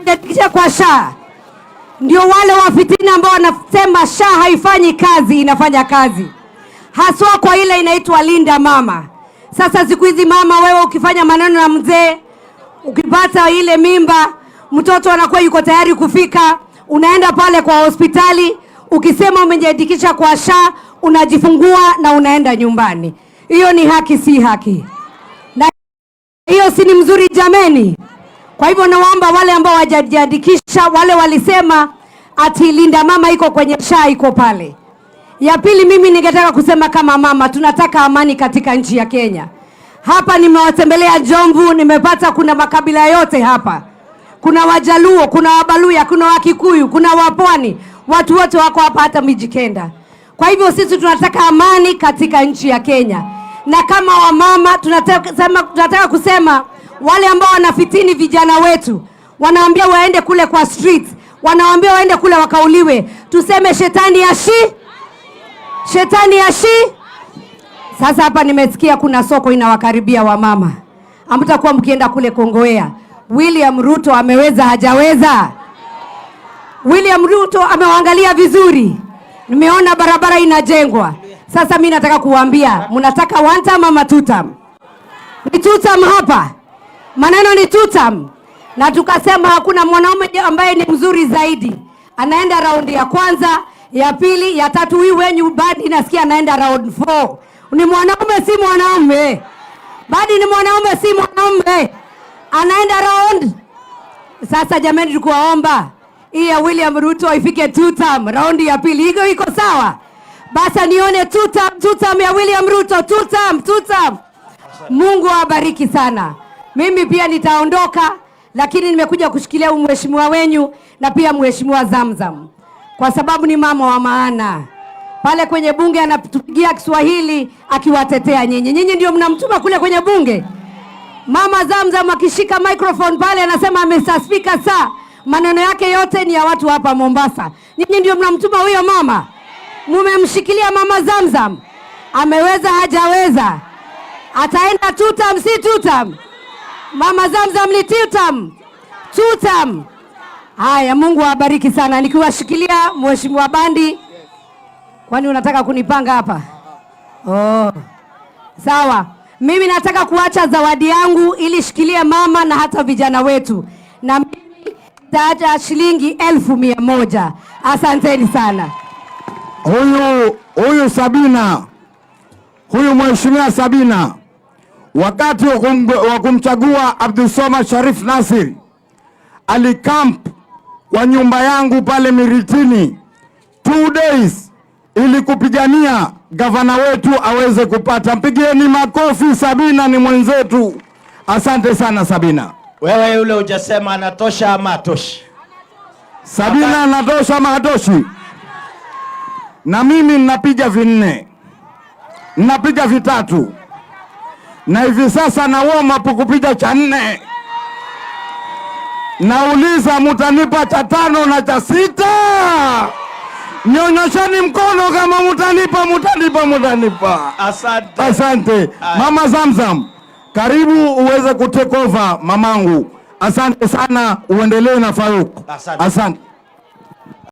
Mmejiandikisha kwa SHA? Ndio wale wafitina ambao wanasema SHA haifanyi kazi, inafanya kazi haswa kwa ile inaitwa Linda Mama. Sasa siku hizi mama, wewe ukifanya maneno na mzee, ukipata ile mimba, mtoto anakuwa yuko tayari kufika, unaenda pale kwa hospitali, ukisema umejiandikisha kwa SHA, unajifungua na unaenda nyumbani. Hiyo ni haki, si haki? Na hiyo si ni mzuri jameni? Kwa hivyo nawaomba wale ambao hawajajiandikisha, wale walisema ati Linda Mama iko kwenye SHA, iko pale. Ya pili, mimi ningetaka kusema kama mama, tunataka amani katika nchi ya Kenya. Hapa nimewatembelea Jomvu, nimepata kuna makabila yote hapa. Kuna Wajaluo, kuna Wabaluya, kuna Wakikuyu, kuna Wapwani, watu wote wako hapa, hata Mijikenda. Kwa hivyo sisi tunataka amani katika nchi ya Kenya, na kama wamama tunataka kusema wale ambao wanafitini vijana wetu, wanaambia waende kule kwa street, wanawaambia waende kule wakauliwe, tuseme shetani ashi, shetani ashi. Sasa hapa nimesikia kuna soko inawakaribia wamama, hamtakuwa mkienda kule Kongowea. William Ruto ameweza hajaweza? William Ruto amewaangalia vizuri, nimeona barabara inajengwa. Sasa mi nataka kuwaambia, mnataka one term ama two term? Ni two term hapa, maneno ni two term, na tukasema hakuna mwanaume ambaye ni mzuri zaidi, anaenda raundi ya kwanza, ya pili, ya tatu. Huyu wenyu Badi nasikia anaenda round 4. Ni mwanaume si mwanaume? Badi ni mwanaume si mwanaume? Anaenda round. Sasa jamani, tukuwaomba hii ya William Ruto ifike two term, raundi ya pili iko sawa? Basi nione two term, two term ya William Ruto, two term, two term. Mungu awabariki sana. Mimi pia nitaondoka, lakini nimekuja kushikilia huyu mheshimiwa wenyu na pia mheshimiwa Zamzam kwa sababu ni mama wa maana pale kwenye bunge, anatupigia Kiswahili akiwatetea nyinyi. Nyinyi ndio mnamtuma kule kwenye bunge. Mama Zamzam akishika microphone pale anasema, "Mr. Speaker, sir," maneno yake yote ni ya watu hapa Mombasa. Nyinyi ndio mnamtuma huyo mama, mumemshikilia mama Zamzam. Ameweza hajaweza? Ataenda two term, si two term? Mama Zamzam ni two term, two term. Haya, Mungu awabariki sana. Nikiwashikilia Mheshimiwa Bandi, kwani unataka kunipanga hapa? Oh, sawa. Mimi nataka kuacha zawadi yangu ili shikilie mama na hata vijana wetu, na mimi nitaacha shilingi 100,000. Asanteni sana. Huyu Sabina, huyu mheshimiwa Sabina, wakati wa kumchagua Abdulswamad Sharif Nasir alicamp kwa nyumba yangu pale Miritini 2 days ili kupigania gavana wetu aweze kupata. Mpigieni makofi, Sabina ni mwenzetu. Asante sana, Sabina. Wewe yule hujasema anatosha ama atoshi? Sabina anatosha ama hatoshi? Na mimi ninapiga vinne, ninapiga vitatu, na hivi sasa na warm up kupiga cha nne. Nauliza, mutanipa cha tano na cha sita? Nyonyosheni mkono kama mutanipa, mutanipa, mutanipa. Asante. Asante Mama Zamzam, karibu uweze kutake over mamangu. Asante sana, uendelee na Faruk. Asante. Asante.